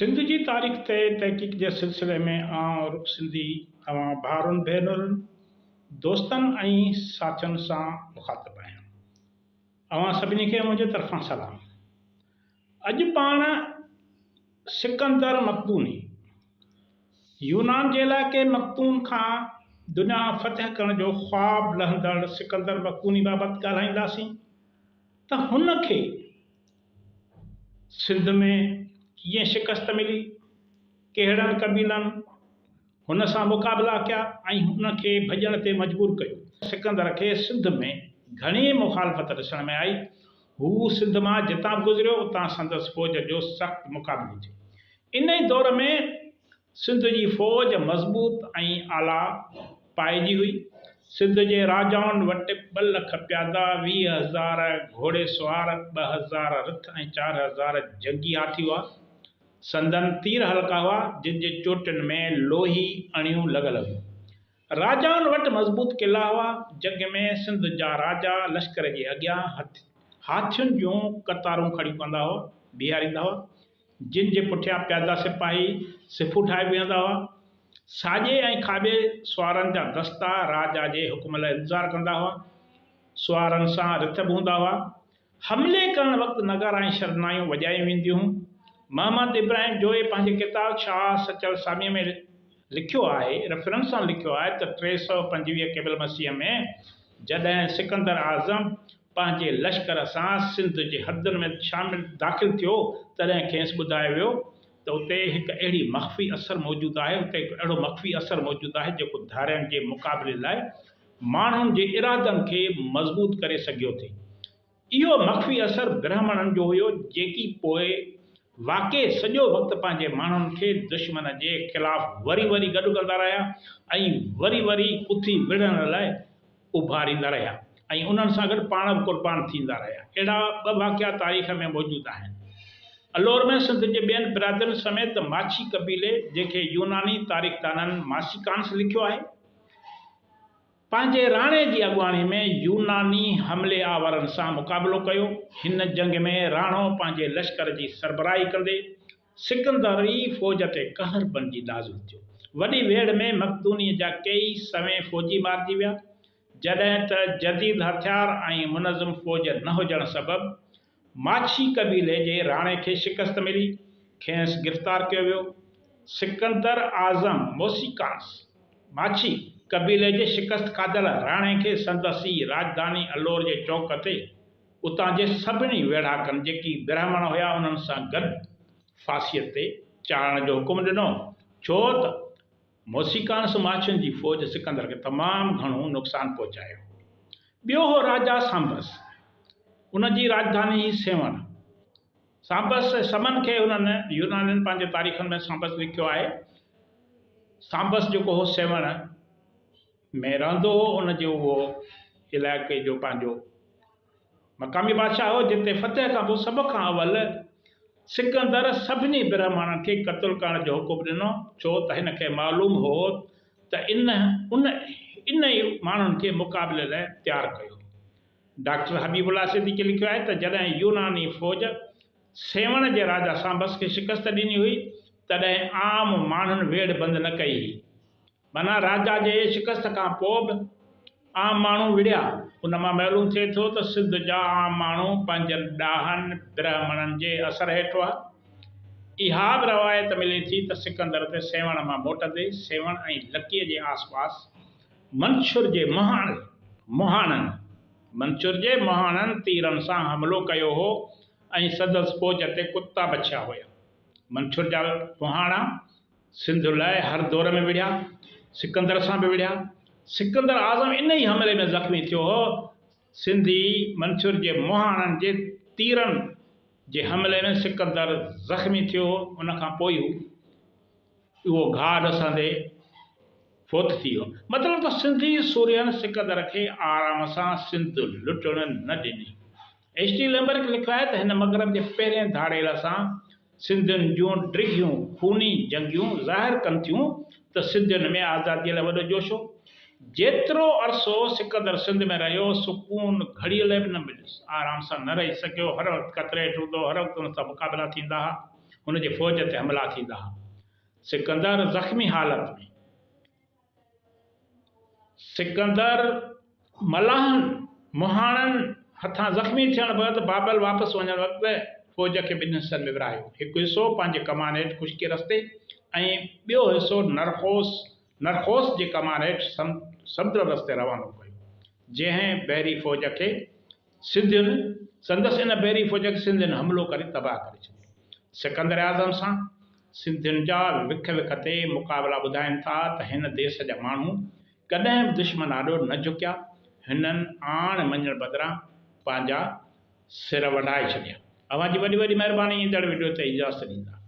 سنڌ جي تاريخ تي تحقيق جي سلسلي ۾ آئون رڪ سنڌي اوهان ڀائرن ڀينرن، دوستن ۽ ساٿين سان مخاطب آهيان. اوهان سڀني کي منهنجي طرفان سلام. اڄ پاڻ سڪندر مقدوني، يونان جي علائقي مقدون کان دنيا فتح ڪرڻ جو خواب لهندڙ سڪندر مقدوني بابت ڳالهائينداسين ته هن کي سنڌ ۾ ڪيئن شڪست ملي، ڪهڙن قبيلن هن سان مقابلا ڪيا ۽ هن کي ڀڄڻ تي مجبور ڪيو. سڪندر کي سنڌ ۾ گهڻي مخالفت ڏسڻ ۾ آئي. هو سنڌ مان جتان به گذريو، اتان سندس فوج جو سخت مقابلو ٿيو. انهي دور ۾ سنڌ جي فوج مضبوط ۽ اعليٰ پائي جي هئي. سنڌ جي راجائن وٽ ٻه لک پيادا، 20,000 گهوڙي سوار، 2000 رٿ ۽ 4000 جنگي هاٿي هئا. سندن تير هلڪا هئا، جن جي چوٽين ۾ لوهي اڻيون لڳل هيون. راجائن وٽ مضبوط قلعا هئا. جنگ ۾ سنڌ جا راجا لشڪر جي اڳيان هاٿين جون قطارون کڙيون ڪندا هئا، بيهاريندا هئا، جن جي پٺيان پيادا سپاهي صفون ٺاهي بيهندا هئا. ساڄي ۽ کاٻي سوارن جا دستا راجا جي حڪم لاء انتظار ڪندا هئا. سوارن سان رٿ به هوندا هئا. حملي ڪرڻ وقت نغارا ۽ شرنايون وڄايون وينديون هيون. محمد ابراهيم جويي پنهنجي ڪتاب شاهه سچل ساميء ۾ لکيو آهي، ريفرنس سان لکيو آهي ته 325 قبل مسيح ۾ جڏهن سڪندر اعظم پنهنجي لشڪر سان سنڌ جي حدن ۾ شامل داخل ٿيو تڏهن کيس ٻڌايو ويو ته اتي هڪ اهڙي مخفي اثر موجود آهي اتي هڪ اهڙو مخفي اثر موجود آهي جيڪو ڌارين جي مقابلي لاء ماڻهن جي ارادن کي مضبوط ڪري سگهيو ٿي. اهو مخفي اثر برهمڻن جو هيو، جيڪي پوء واقعي سڄو وقت پنهنجي ماڻهن کي دشمن جي خلاف وري وري گڏ ڪندا رهيا ۽ وري وري اٿي وڙهڻ لاء اڀاريندا رهيا ۽ انهن سان گڏ پاڻ به قربان ٿيندا رهيا. اهڙا ٻه واقعا تاريخ ۾ موجود آهن. الور ۾ سنڌ جي ٻين برادرين سميت ماڇي قبيلي، جنهن کي يوناني تاريخدانن ماسيڪانس لکيو آهي، پنهنجي راڻي جي اڳواڻي ۾ يوناني حملي آورن سان مقابلو ڪيو. هن جنگ ۾ راڻو پنهنجي لشڪر جي سربراهي ڪندي سڪندري فوج تي قهر بڻجي نازل ٿيو. وڏي ويڙهه ۾ مقدونيه جا ڪيئي سوين فوجي مارجي ويا. جڏهن ته جديد هٿيار ۽ منظم فوج نه هجڻ سبب ماڇي قبيلي جي راڻي کي شڪست ملي، کيس گرفتار ڪيو ويو. سڪندر اعظم موسيڪانس ماڇي قبيلي جي شڪست کاڌل راڻي کي سندس ئي راڄڌاني الور جي چوڪ تي اتان جي سڀني ويڙهاڪن جيڪي برهمڻ هيا انهن سان گڏ ڦاسيء تي چاڙهڻ جو حڪم ڏنو ڇو ته موسيڪانس ماڇين جي فوج سڪندر کي تمام گهڻو نقصان پهچايو. ٻيو هو راجا سامبس. ان جي راڄڌاني هئي سيوهڻ. سامبس سمن کي انهن يونانين پنهنجي تاريخن ۾ سامبس لکيو آهي. سامبس جيڪو هو سيوهڻ ۾ رهندو هو، ان جو اهو علائقي جو پنهنجو مقامي بادشاهه هو، جتي فتح کان پوء سڀ کان اول سڪندر سڀني برهمڻن کي قتل ڪرڻ جو حڪم ڏنو، ڇو ته هن کي معلوم هو ته ان ان ان ئي ماڻهن کي مقابلي لاء تيار ڪيو. ڊاڪٽر حبيب الله صديقي لکيو آهي ته جڏهن يوناني فوج سيوهڻ جي راجا سامبس کي شڪست ڏني هئي، تڏهن عام ماڻهن ويڙهه بند نه ڪئي هئي. معنيٰ راجا جي شڪست کان پوء به عام ماڻهو وڙهيا. ان مان معلوم ٿئي ٿو ته سنڌ جا عام ماڻهو پنهنجن ڏاهن برهمڻن جي اثر هيٺ هئا. اها به روايت ملي ٿي ته سڪندر تي سيوهڻ مان موٽندي سيوهڻ ۽ لڪيء جي آس پاس منڇر جي مهاڻن منڇر جي مهاڻن تيرن سان حملو ڪيو هو ۽ سندس فوج تي ڪتا بڇيا هيا. منڇر جا مهاڻا سنڌ لاء هر دور ۾ وڙهيا، سڪندر سان به وڙهيا. سڪندر اعظم ان ئي حملي ۾ زخمي ٿيو هو. سنڌي منڇر جي مهاڻن جي تيرن جي حملي ۾ سڪندر زخمي ٿيو هو، ان کان پوء هو اهو گهاء نه سهندي فوت ٿي ويو. مطلب ته سنڌي سورهين سڪندر کي آرام سان سنڌ لٽڻ نه ڏني. ايڇ ٽي لئمبرڪ لکيو آهي ته هن مغرب جي پهرين ڌاڙيل سان سنڌين جون ڊگهيون خوني جنگيون ظاهر ڪن ٿيون ته سنڌين ۾ آزاديء لاء وڏو جوش هو. جيترو عرصو سڪندر سنڌ ۾ رهيو، سڪون گهڙيء لاء به نه مليس. آرام سان نه رهي سگهيو، هر وقت خطري هيٺ هوندو هو، هر وقت هن سان مقابلا ٿيندا ها. هن جي فوج تي حملا ٿيندا ها. سڪندر زخمي حالت ۾. سڪندر ملاحن، مهاڻن، هٿان زخمي ٿيڻ بعد بابل واپس وڃڻ وقت فوج کي ٻن حصن ۾ ورهايو. هڪ حصو پنهنجي ڪمان هيٺ خشڪي رستي ۽ ٻيو حصو نرخوس، Narxos، جي ڪمان هيٺ سمنڊ رستي روانو ڪيو. جنهن بحري فوج کي سنڌين سندس ان بحري فوج کي سنڌين حملو ڪري تباهه ڪري ڇڏيو. سڪندر اعظم سان سنڌين جا وک وک تي مقابلا ٻڌائين ٿا ته هن ديس جا ماڻهو ڪڏهن به دشمن آڏو نه جهڪيا، هنن آڻ مڃڻ بدران پنهنجا سر وڍائي ڇڏيا. اوهان جي وڏي وڏي مهرباني ايندڙ وڊيو تي اجازت ڏيندا.